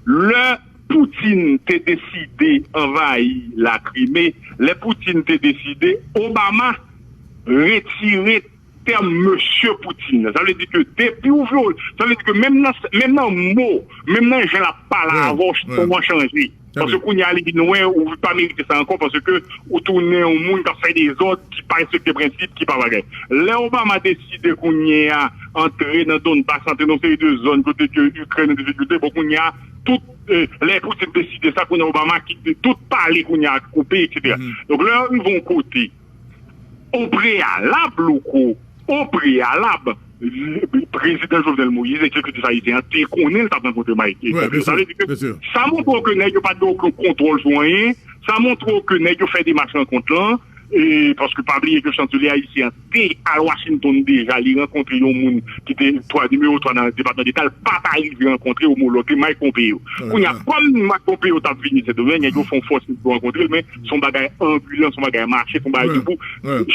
lè Poutine te deside anvayi la Krime, lè Poutine te deside, Obama retire tèm Mesye Poutine nan. Sa vle di ke depi w vyole, sa vle di ke menm nan, menm nan mo, menm nan jan l ap pale avè w, ton an chanje. Paske kounye a, li di, non, ou pa merite sa ankò, paske ou tounen yon moun k ap fè dezòd, ki pa respekte prensip, ki pa bagay. Lè Obama deside kounye a antre nan Donbas, antre nan yon seri de zòn kote ke Ikrèn an difikilte, bon, kounye a, tout e, lè Putin deside sa, kounye a Obama kite tout pale kounye a koupe, etsetera. Donk, lè yo rive yon kote, o preyalab, Louko, o preyalab, prezidan Jovenel Moïse, egzekitif ayisyen an, te konnen l t ap rankontre Mike Pompeo. Sa vle di ke sa montre w ke nèg yo pa t gen okenn kontwòl sou anyen, sa montre w ke nèg yo fè demach rankont lan, e, paske pa bliye ke chanselye ayisyen an te al Washington deja, li rankontre yon moun ki te twa, nimewo twa nan Depatman Deta, l pa t arive rankontre omològ li, Mike Pompeo. Kounye a, kòm Mike Pompeo t ap vini Sendomeng, nèg yo fè yon fòs pou rankontre l, men se yon bagay anbilan, se yon bagay mache, se yon bagay doubout.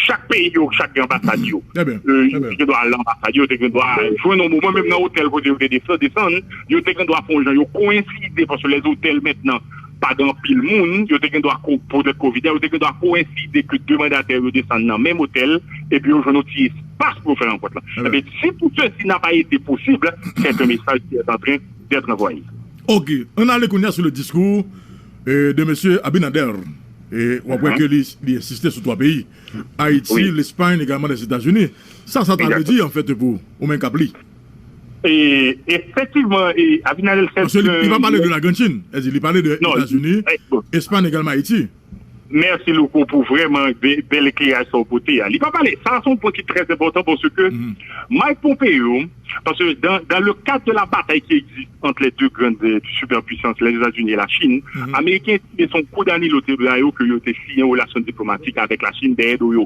Chak peyi yo, chak gen anbasad yo. E, yo te gen dwa al nan anbasad yo, yo te gen dwa jwenn yon moman, menm nan otèl kote yo te desann, desann, yo te gen dwa fè yon jan, yo koyenside, paske lèzotèl mentnan pa gen anpil moun, yo te gen dwa, ko- poutèt kovid la, yo te gen dwa koyenside ke de mandatè yo desann nan menm otèl, epi yo jwenn yon ti espas pou yo fè rankont lan. Ebyen, si tout ceci n'a pas été possible, c'est un message qui est en train d'être envoyé. Ok, ann ale kounye a sou le diskou, e, de mesye Abinader. E w ap wè ke li, li ensiste sou twa peyi. Ayiti, Lespayn, egalman Lèzetazini. Sa, sa ta vle di, anfèt, pou ou menm k ap li? E, efektivman, e, Abinader, se... Paske li, li pa pale de Lagrandchin, li pale de Etazini, Espay, egalman Ayiti. Mèsi, Louko, pou vrèman bèl ekleraj sa w pote a. Li pa pale, sa se yon pwen ki trè enpòtan paske Mike Pompeo, paske dans, dans le cadre de la bataille qui existe entre les deux grandes, euh, superpuissances, les États-Unis et la Chine, Ameriken estime se yon kou Danilo te ba yo ke yo te siyen relasyon diplomatik avèk la Chine dèyè do yo.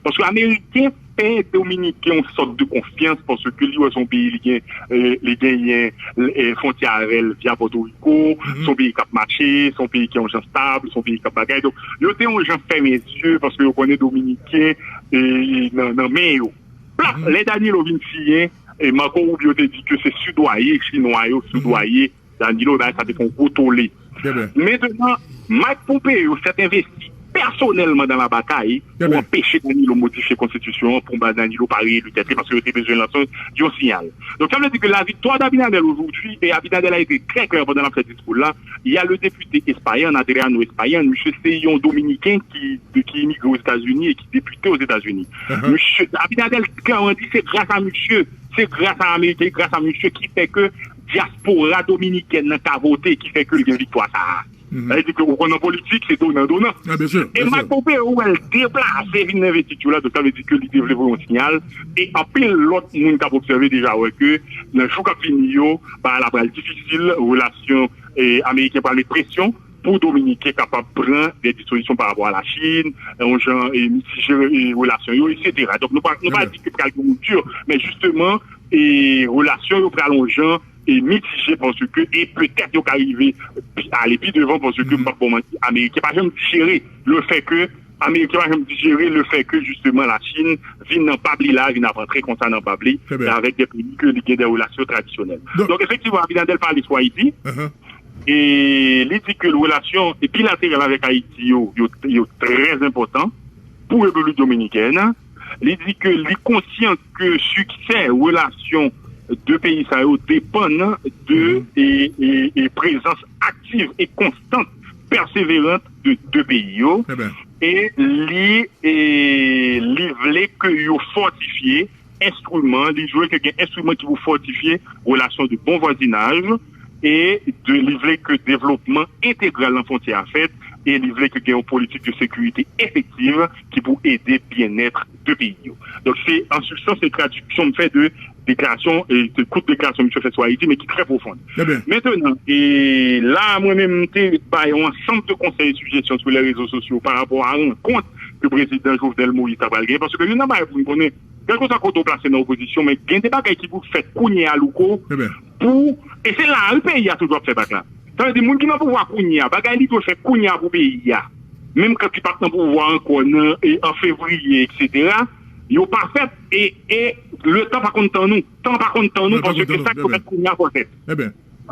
Paske Ameriken fè Dominiken yon sòt de konfyans paske li wè se yon peyi li gen, eh, li genyen, eh, fwontyè avè l via Pòtoriko, se yon peyi k ap mache, se yon peyi ki yon jan stab, se yon peyi k ap bagay. Donk, yo te yon jan fèmen zye paske yo konnen Dominiken, eh, nan, nan men yo. Plap, lè Danilo vin siyen, eh, Marco Rubio te di ke se sidwaye chinwa yo, sidwaye Danilo, bagay sa te fè yon gwo tole. Mentenan, Mike Pompeo sèt envesti pèsonèlman dans la bataille pou anpeche Danilo modifye konstitisyon an, pou Danilo pa reyeli tèt li, paske yo te bezwen lanse yon siyal. Donc, ça veut dire que la victoire d'Abinader aujourd'hui, et Abinader a été très clair pendant la fête discours là, il y a le député Espayan, Adriano Espayan, misye se yon Dominiken ki, ki imigre aux États-Unis et qui député aux États-Unis. Misye, Abinader klèman di, se gras a misye, se gras a Ameriken, gras a misye ki fè ke dyaspora dominikèn nan ka vote, ki fè ke l gen viktwa sa a. Sa vle di ke ou konn nan politik, se donan donan. E Mike Pompeo, ou wè l deplase vin nan envestiti la, donk sa vle di ke li te vle voye yon siyal. E anpil lòt moun k ap obsève deja wè ke nan jou k ap vini yo, bagay la pral difisil, relasyon, e, ameriken pral met presyon pou Dominiken kapab pran de dispozisyon pa rapò a la Chin, yon jan, e, mitije, e, relasyon yo, etsetera. Donk, nou pa, nou pa di ke pral gen rupture, men jisteman, e, relasyon yo pral yon jan, e, mitije paske, e petèt yo ka rive pi, ale pi devan paske, m p ap ba w manti, Ameriken pa janm dijere le fè ke, Ameriken pa janm dijere le fè ke, jisteman, la Chin vin nan pab li la, vin ap antre konsa nan pab li, avèk de peyi ke li gen de relasyon tradisyonèl. Donk, efektivman, Abinader pale sou Ayiti. E li di ke relasyon bilateral avèk Ayiti yo, yo, yo trè enpòtan pou Repiblik Dominikèn. Li di ke li konsyan ke siksè relasyon de peyi sa yo depann de, e, e, e prezans aktiv e konstant, pèseverant de de peyi yo. E li, e li vle ke yo fòtifye enstriman, li vle ke gen enstriman ki pou fòtifye relasyon de bon vwazinaj, e de, li vle ke devlopman entegral nan fwontyè a fèt, e li vle ke gen yon politik de sekirite efektiv ki pou ede byennèt de peyi yo. Donk, se, an sibstans, se tradiksyon m fè de deklarasyon, e, de kout deklarasyon misye fè sou Ayiti, men ki trè pwofon. Mentenan, e la, mwen menm, m te bay yon ansanm de konsèy e sijesyon sou lè rezo sosyo pa rapò a rankont ke prezidan Jovenel Moïse ta pral genyen, paske youn nan bagay pou n konnen, kèlkeswa kote w plase nan opozisyon, men gen de bagay ki pou fèt kounye a, Louko, pou, e se la, wi, peyi a toujou ap fè bak la. Sa vle di, moun ki nan pouvwa kounye a, bagay li dwe fè kounye a pou peyi a. Menm kan ki pa t nan pouvwa ankò nan, e, an fevriye, etsetera, yo pa fèt, e, e letan pa konn tann ou. Tan pa konn tann ou, paske sa k dwe fèt kounye a fò l fèt.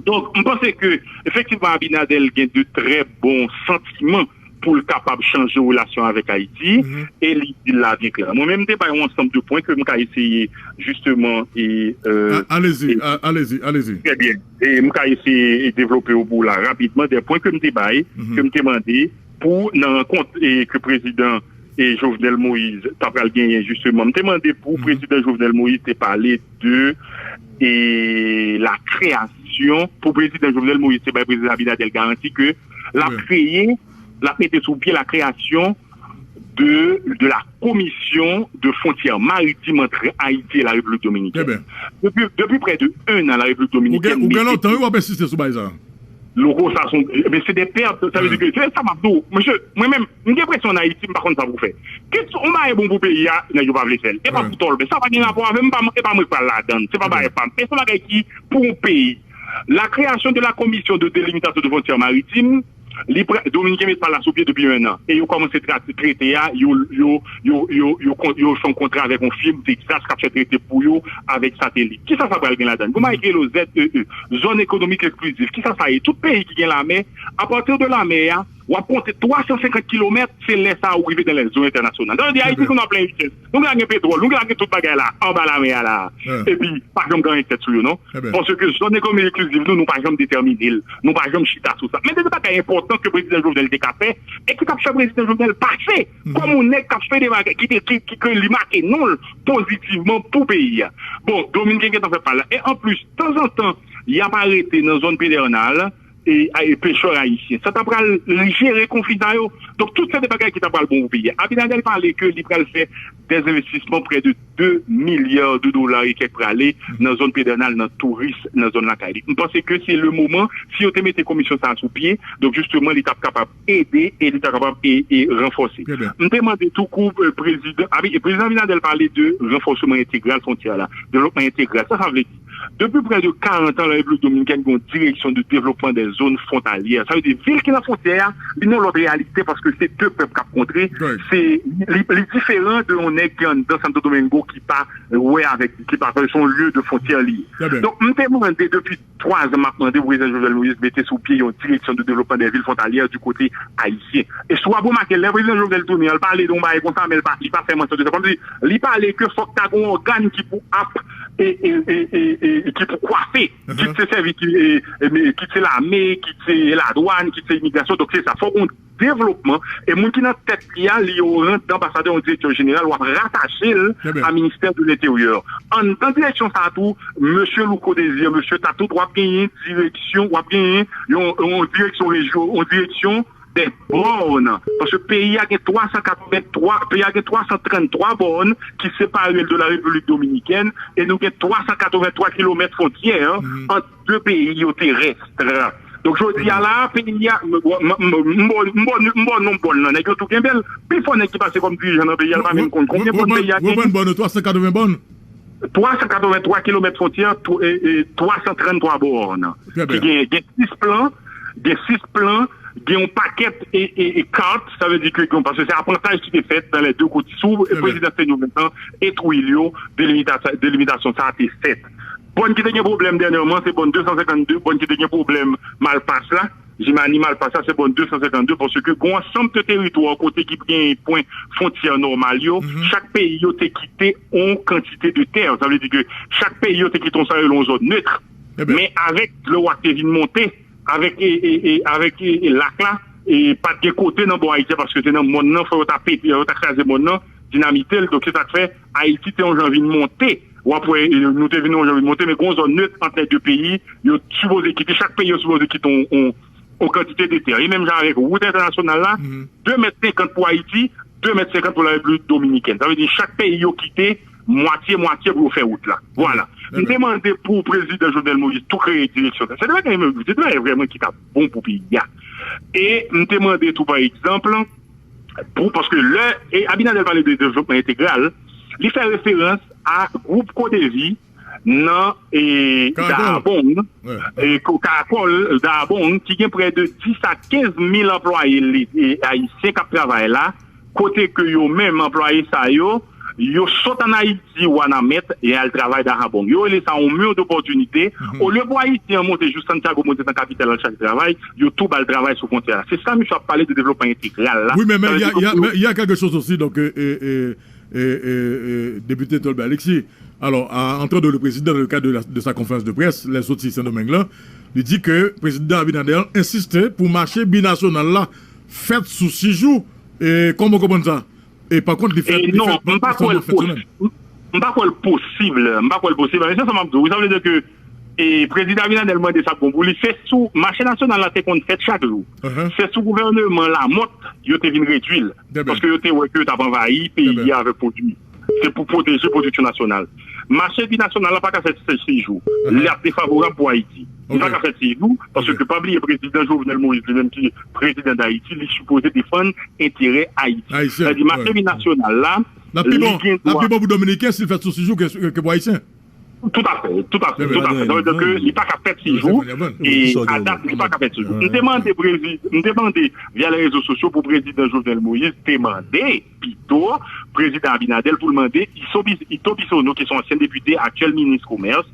Donk, m panse ke, efektivman, Abinader gen de trè bon santiman pou l kapab chanje relasyon avèk Ayiti, e li di l la byen klè. Mwen menm, m te bay yon ansanm de pwen ke m ka eseye, jisteman, e, e, alezi, alezi, alezi. Trè byen. E m ka eseye devlope yo pou w la rapidman, de pwen ke m te bay, ke m te mande, pou nan rankont, e, ke prezidan, e, Jovenel Moïse ta pral genyen, jisteman. M te mande pou prezidan Jovenel Moïse te pale de, e, la kreyasyon konfirmasyon pou prezidan Jovenel Moïse te bay prezidan Abinader garanti ke l ap kreye, l ap mete sou pye la création de, de la commission de frontières maritimes entre Haïti et la République dominicaine. Depi, depi près de un an, la République dominicaine mete... Ou gen lontan, wi, w ap ensiste sou bagay sa. Loko, sa son, men se de pèt, sa vle di ke, se sa m ap di w, mesye, mwen menm, m gen presyon ann Ayiti, m pa konn sa pou fè. Kit yon bagay bon pou peyi a, nèg yo pa vle fè l. E pa pou tòl, men sa pa gen rapò avè m, e pa mwen k pral ladan l, se pa bagay pa m. Men se yon bagay ki pou yon peyi. La création de la commission de délimitation de frontières maritimes, li pre, Dominiken met pa l la sou pye depi un an. E yo kòmanse trete a, yo, yo, yo, yo, yo, yo fè yon kontra avèk yon fim Texas k ap fè trete pou yo avèk satelit. Kisa sa pral gen ladan l? Pou m al ekri lo Z E E, zòn ekonomik eksklizif. Kisa sa ye? Tout peyi ki gen lamè, apati de lamè a, w ap konte twa san senkant kilomèt, se lè sa a ou rive nan lèzo entènasyonal. Sa vle di Ayiti konn ap plen richès. Nou gentan gen petwòl, nou gentan gen tout bagay la, anba lamè a la. Epi, pa janm gen anyen k fèt sou yo, non. Paske zòn ekonomik eksklizif nou, nou pa janm detèmine l. Nou pa janm chita sou sa. Men de bagay enpòtan ke prezidan Jovenel te ka fè, e ki t ap fè prezidan Jovenel pase kòm yon nèg k ap fè de bagay, ki te, ki, ki, ke li make non l pozitivman pou peyi a. Bon, Dominiken gentan fè pa l la. E anplis, tanzantan, y ap arete nan zòn Pedernal, e, e pechè ayisyen. Sa ta pral jere konfli sa yo. Donk, tout se de bagay ki ta pral bon pou peyi a. Abinader pale ke li pral fè des investissements près de deux milliards de dollars e kèk prale nan zòn Pedernal, nan touris, nan zòn lakay li. M panse ke se le moman, si yo te mete komisyon sa a sou pye, donk, jisteman, li t ap kapab ede e li t ap kapab e, e ranfòse. M te mande tou kou, e, prezidan, a, wi, e prezidan Abinader pale de ranfòsman entegral fwontyè la, devlopman entegral. Sa, sa vle di, depi près de quarante ans, la République dominicaine gen yon direction de développement des zones frontalières. Sa vle di, vil ki nan fwontyè a, li nan lòt reyalite paske se de pèp k ap kontre. Se, li, li diferan de yon nèg ki anndan Santo Domingo ki pa wè avèk, ki pa, se yon lye de fwontyè li ye. Donk, m te mande depi twa zan m ap mande pou prezidan Jovenel Moïse mete sou pye yon direction de développement des villes frontalières du côté haïtien. E si w ap remake, lè prezidan Jovenel tounen an, l pale de yon bagay konsa, men l pa, li pa fè mansyon de sa. Kòmsi li pale ke fòk ta gen yon ògàn ki pou ap, e, e, e, e, e, ki pou kwafe, kit se sèvis, e, e, men, kit se lame, kit se ladwàn, kit se imigrasyon. Donk, se sa. Fòk yon devlopman, e moun ki nan tèt li a, li yo rantre anbasadè, yon direktè jeneral, w ap ratache l a ministè de lenteryè. Anndan direksyon sa a tou, mesye Louko Désir, mesye Tatout, w ap genyen direksyon, w ap genyen yon, yon direksyon rejyon, yon direksyon des bornes. Paske peyi a gen twa san katrevenntwa, peyi a gen twa san tranntwa bòn ki separe l de la Repiblik Dominikèn, e nou gen twa san katrevenntwa kilomèt fwontyè ant de peyi yo terès. Donk, jodi a la, peyi a, m, m, m, m, m, m, m, m, m, m, m, non bòn nan, nèg yo tou kenbe l. Pi fò nèg ki pase kòm dirijan nan peyi a, l pa menm konn konbyen bòn peyi a genyen. Reprann bòn, twa san katreven bòn. Twa san katrevenntwa kilomèt fwontyè, tw-, e, e, twa san tranntwa bòn. Ki gen, gen sis plan, gen sis plan, gen yon pakèt e, e, e kat, sa vle di ke gen, paske se apantaj ki te fèt nan lè de kote. Sou prezidans Senyo Ventan e Trujillo, delimita-, delimitasyon sa a te fèt. Bòn ki te gen pwoblèm dènyèman, se bòn de san senkannde, bòn ki te gen pwoblèm Malpas la, Jimani Malpas la, se bòn de san senkannde, paske gen yon ansanm de teritwa kote ki gen pwen fwontyè nòmal yo, chak peyi yo te kite yon kantite de tè. Sa vle di ke chak peyi yo te kite yon sa yo rele yon zòn net. Men avèk lè wak te vin monte, avèk, e, e, e, avèk, e, e, lak la, e pa t gen kote nan bò ayisyen, paske se nan mòn nan, fò yo ta pete, yo ta kraze mòn nan, dinamite l. Donk, se sa k fè Ayiti te yon jan vin monte. W ap wè, e, nou te vin yon jan vin monte, men gen yon zòn net ant lè de peyi, yo sipoze kite, chak peyi yo sipoze kite yon, yon, yon kantite de tè. E menm jan avèk wout entènasyonal la, de mèt senkant pou Ayiti, de mèt senkant pou la Repiblik Dominikèn. Sa vle di, chak peyi yo kite mwatye, mwatye pou yo fè wout la. Vwala. M te mande pou prezidan Jovenel Moïse tou kreye direksyon sa. Se te bagay, se te bagay vrèman ki t ap bon pou peyi a. E m te mande tou, pa egzanp, pou, paske lè, e Abinader pale de devlopman entegral, li fè referans a gwoup Kodevi nan, e, Dahbong, e, Karakòl, Dahbong, ki gen prè de dis a kenz mil anplwaye, e, ayisyen k ap travay la, kote ke yo menm anplwaye sa yo, yo sot ann Ayiti, Wanament, e al travay Dahbong. Yo rele sa yon mur d'opportunité. Olye pou Ayisyen an monte jis Santiago, monte nan kapital, al chache travay, yo tou ba l travay sou fwontyè a. Se sa misye ap pale de devlopman entegral la. Oui, mais, mais il y a, il y a, mais il y a quelque chose aussi, donc, euh, euh, euh, euh, euh, euh, député Tolbert Alexis, alors, à, en train de le président, dans le cadre de, la, de sa conférence de presse, lè l soti Sendomeng lan, li di ke prezidan Abinader ensiste pou mache binasyonal la fèt sou sis jou. E kòman w konprann sa? E pa kont, li fèt, li fèt non, m pa kwè l pos-, m pa kwè l posib, m pa kwè l posib. Men se sa m ap di w, sa vle di ke e Prezidan Abinader mande sa k bon pou li, se sou mache nasyonal la te konn fèt chak jou. Se sou gouvènman Lamothe yo te vin redui l. Paske yo te wè ke yo t ap anvayi peyi a avèk pwodui. Se pou pwoteje pwodiksyon nasyonal. Mache binasyonal la pa ka fèt se sijou. Li ap defavorab pou Ayiti. Li pa ka fèt sijou, paske pa bliye prezidan Jovenel Moïse, li menm ki prezidan Dayiti, li sipoze defann enterè Ayiti. Sa di mache binasyonal la, li gen dwa. L ap pi bon pou Dominiken si l fèt sou sijou ke, ke pou Ayisyen. Toutafè, toutafè, toutafè. Sa vle di ke li pa ka fèt sijou, e a dat, li pa ka fèt sijou. M te mande prezi-, m te mande via les réseaux sociaux pou prezidan Jovenel Moïse te mande pito prezidan Abinader pou l mande Ito Bis-, Ito Bisono, ki se yon ansyen depite, aktyèl minis komès,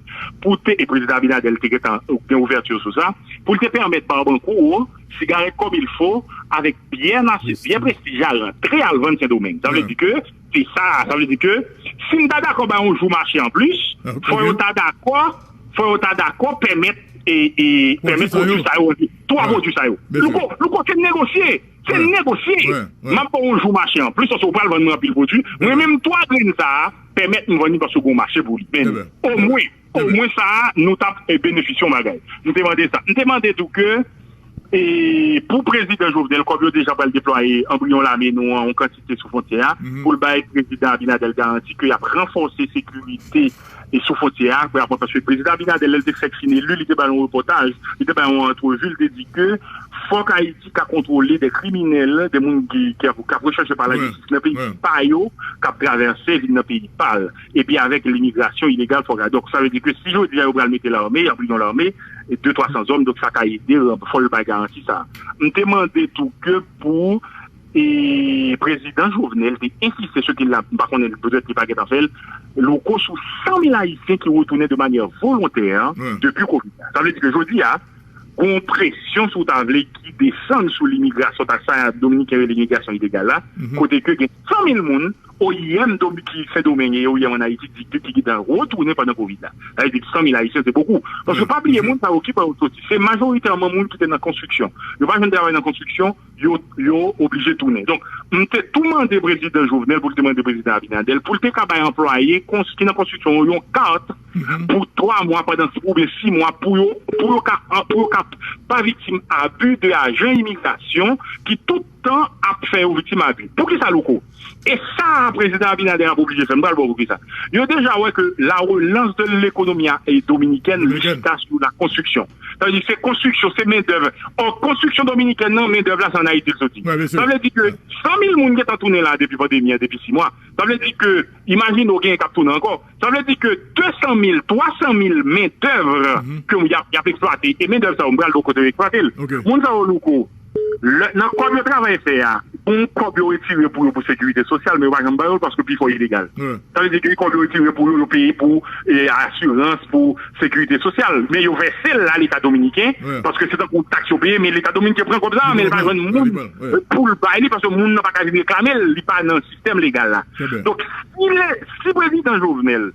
pou te, e prezidan Abinader te gentan gen ouvèti sou sa, pou l te pèmèt Barbancourt sigarèt kòm il faut, avèk byen, byen prestij la, rantre al vann Sendomeng. Sa vle di ke se sa, sa vle di ke si n ta dakò bay yon jou mache anplis, fò yo ta dakò, fò yo ta dakò pèmèt, e, e, pèmèt pwodui sa yo, twa pwodui sa yo. Louko, Louko, se negosye. Se negosye. M ap ba w yon jou mache anplis, paske w pral vann mwen anpil pwodui. Mwen menm, twa grenn sa a, pèmèt m vann li paske gen yon mache pou li. Men, omwen, omwen sa a, nou t ap, e, benefisye yon bagay. M te mande sa. M te mande tou ke, e, pou prezidan Jovenel, kòm yo deja pral deplwaye anbriyon lame nou an, yon kantite sou fwontyè a, pou l bay prezidan Abinader garanti ke y ap ranfòse sekirite e sou fwontyè a, pou y ap, paske prezidan Abinader, lè l te fèk fin eli, li te bay yon repòtaj, li te bay yon antrevi, li te di ke fòk Ayiti ka kontwole de kriminèl, de moun ki, ki ap, k ap rechèche pa lajistis nan peyi pa yo, k ap travèse vin nan peyi pa l. Epi avèk limigrasyon ilegal, fòk a. Donk, sa vle di ke si jodi a yo pral mete lame, y ap yon lame, e de twa san zòm, donk sa ka ede, fò yo bay garanti sa. M te mande tou ke pou e prezidan Jovenel te ensiste sou ke la, m pa konnen, petèt li pa gentan fè l, Louko, sou san mil Ayisyen ki retounen de manyè volontè depi kovid la. Sa vle di ke jodi a, gon presyon, si w ta vle, ki desann sou limigrasyon, ta sa Dominiken rele limigrasyon ilegal la, kote ke gen san mil moun, O I M Domi-, ki Sendomeng e O I M ann Ayiti di ke ki gentan retounen pandan kovid la. Sa vle di san mil Ayisyen, se bokou. Paske pa bliye, moun sa yo ki bò yo soti, se majoritèman moun ki te nan konstriksyon. Yo pa jwenn travay nan konstriksyon, yo, yo oblije tounen. Donk, m te tou mande prezidan Jovenel pou l te mande prezidan Abinader pou l te ka bay anplwaye kons-, ki nan konstriksyon yo yon kat pou twa mwa pandan si, oubyen sis mwa pou yo, pou yo ka, pou yo ka pa viktim abi de ajan imigrasyon ki tout tan ap fè yo viktim abi. Poukisa, Louko? E sa a, prezidan Abinader ap oblije fè. M pral ba w poukisa. Yo deja wè ke la relance de l'économie, e, dominicaine, li chita sou la construction. Sa vle di, se konstriksyon, se mendèv. Ò, konstriksyon dominikèn nan, mendèv la, se ann Ayiti l soti. Sa vle di ke san mil moun gentan tounen la depi pandemi an, depi sis mwa. Sa vle di ke, imajine w, genyen k ap tounen ankò. Sa vle di ke de san mil, twa san mil mendèv ke y ap, y ap eksplwate. E mendèv sa yo, m pral di w kote yo eksplwate l. Moun sa yo, Louko, lè, nan kòb yo travay fè a, gon kòb yo retire pou yo pou sekirite sosyal, men yo pa janm ba yo l paske pifò ilegal. Sa vle di ke kòb yo retire pou yo, yo peye pou, e, asirans, pou sekirite sosyal. Men yo vèse l a Leta dominiken, paske se tankou taks yo peye, men Leta dominiken pran kòb sa a, men l pa jwenn moun pou l bay li, paske moun nan pa ka vin reklame l, li pa nan sistèm legal la. Donk, si le, si prezidan Jovenel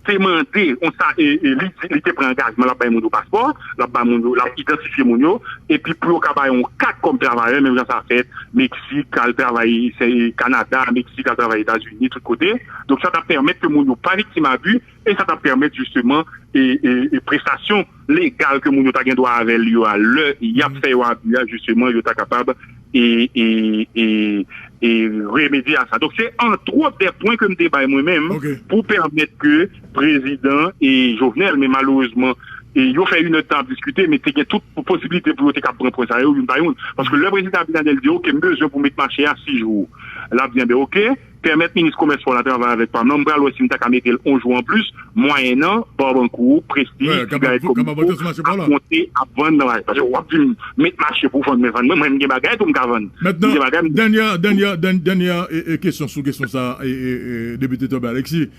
te mande, on sa, e, e, li, li te pran angajman, l ap bay moun yo paspò, l ap bay moun yo, l ap idantifye moun yo, epi pou yo ka bay yon kat kòm travayè, menm jan sa fèt Meksik, al travay, se, Kanada, Meksik, al travay Etazini, tout kote. Donk, sa t ap pèmèt ke moun yo pa viktim abi, e sa t ap pèmèt, jisteman, e, e, e prestasyon legal ke moun yo ta gen dwa avè l yo a, lè y ap fè yo abi a, jisteman, yo ta kapab e, e, e, e remedye a sa. Donk, se antwòt de pwen ke m te bay mwen menm pou pèmèt ke prezidan e Jovenel, men malerezman, e yo fè inèdtan ap diskite, men te gen tout posiblite pou yo te ka pran pwen sa yo, youn pa youn. Paske lè prezidan Abinader di, "Oke, m bezwen pou met mache a sis jou." L ap di, "Enben, oke, pèmèt minis komès pa w la travay avèk pa m nan, m pral wè si m ta ka mete l yon jou anplis, mwayennan Barbancourt, Prestige, sigarèt kòm il fo, ap monte, ap vann nan mache." Paske w ap di m met mache pou vann, men vann mwen, mwen m gen bagay tou m ka vann. M gen bagay m. Dènyè, dènyè, dènyè, dènyè, e, e, kesyon sou kesyon sa, e, e, e, Depite Thorbert Alexis.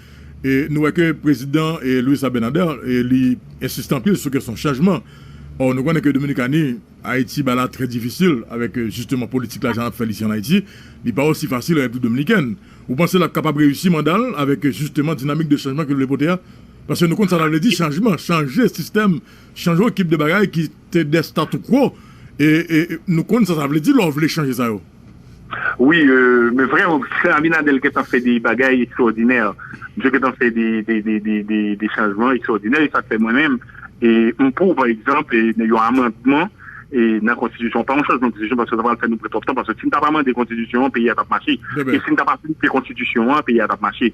E, nou wè ke prezidan, e, Luis Abinader, e, li ensiste anpil sou kesyon chanjman. Ò, nou konnen ke Dominikani, Ayiti, bagay la trè difisil avèk, e, jisteman politik la jan ap fè l isi ann Ayiti. Li pa osi fasil an Repiblik Dominikèn. Ou panse l ap kapab reyisi manda l avèk, e, jisteman dinamik de chanjman ke l vle pote a? Paske nou konn sa sa vle di chanjman, chanje sistèm, chanje yon kip de bagay ki te de statu quo. E, e, e nou konn sa sa vle di lè w vle chanje sa yo. Wi, e, men vrèman, Abinader gentan fè de bagay ekstraòdinè. Misye gentan fè de, de, de, de, de, de chanjman ekstraòdinè, e sa k fè mwen menm, E m pou, pa egzanp, e, yon amandman e nan konstitisyon, pa yon chanjman konstitisyon, paske sa pral fè nou pran twòp tan, paske si n ta pa amande konstitisyon an, peyi a t ap mache. E si n ta pa aplike konstitisyon an, peyi a t ap mache.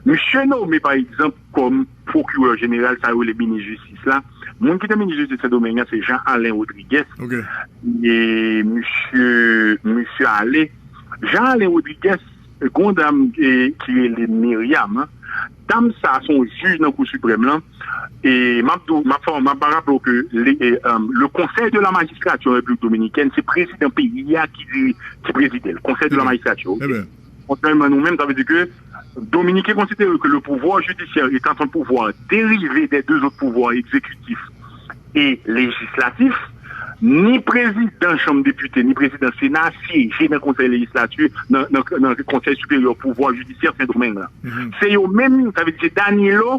Misye nome, pa egzanp, kòm pwokirè jeneral, sa yo rele minis jistis la. Moun ki te minis jistis Sendomeng nan, se Jean Alain Rodrigues. E misye, misye ale. Jean Alain Rodrigues, gon dam e, ki rele Myriam. Dam sa se yon jij nan Kou Siprèm lan. E m ap di w, m ap fè, m ap raple w ke le, e, um, le Conseil de la Magistrature en République Dominicaine, se prezidan peyi a ki di, ki prezide l. Conseil de la Magistrature. Kontrèman nou menm, sa vle di ke Dominiken konsidere ke le pouvoir judiciaire étant un pouvoir dérivé des deux autres pouvoirs exécutif et législatif, ni prezidan chanm depite, ni prezidan sena syeje nan konsèy lejislati, nan, nan, nan konsèy siperyè pouvwa jidisyè Sendomeng lan. Se yo menm, sa vle di se Danilo,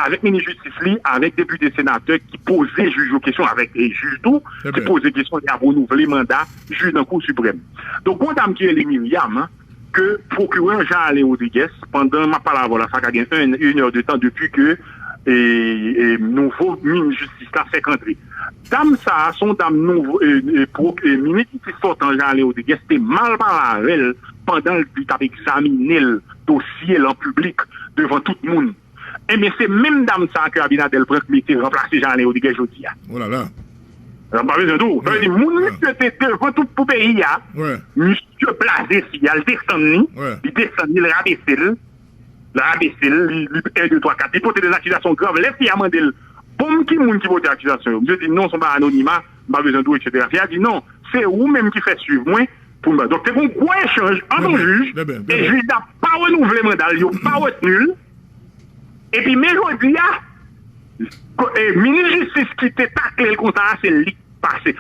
avèk minis jistis li, avèk depite senatè ki poze jij yo kesyon, avèk e jij tou, ki poze kesyon, y ap renouvle manda jij nan Kou Siprèm. Donk, gon dam ki rele Myriam, ke pwokirè Jean Alain Rodrigues, pandan m ap pale avè w la, sa ka gen yon, yon è de tan depi ke e, e, nouvo minis jistis la fèk antre. Dam sa a, se yon dam nouvo, e, e, pwok-, e, minis jistis sòtan Jean Alain Rodrigues te mal pale avè l pandan l, li t ap egzamine l, dosye l an piblik devan tout moun. Ebyen, se menm dam sa a ke Abinader pran k mete ranplase Jean Alain Rodrigues jodi a. M pa bezwen di w. Sa vle di, moun misye te devan tout pou peyi a, misye blaze fi a, l desann li, li desann li, l rabese l, l rabese l, li, li, en, de, twa, kat, li pote de akizasyon grav. Lè fi a mande l, bon, m ki moun ki pote akizasyon yo? Misye di, non, se yon bagay anonima, m pa bezwen di w, etsetera. Fi a di, non, se ou menm ki fè swiv mwen pou m ba. Donk, te gen yon gwo echanj ant yon jij e jij la pa renouvle manda l, yo pa retni l. Epi, men jodi a, ko-, e, minis jistis ki te takle l konsa a, se li k pase.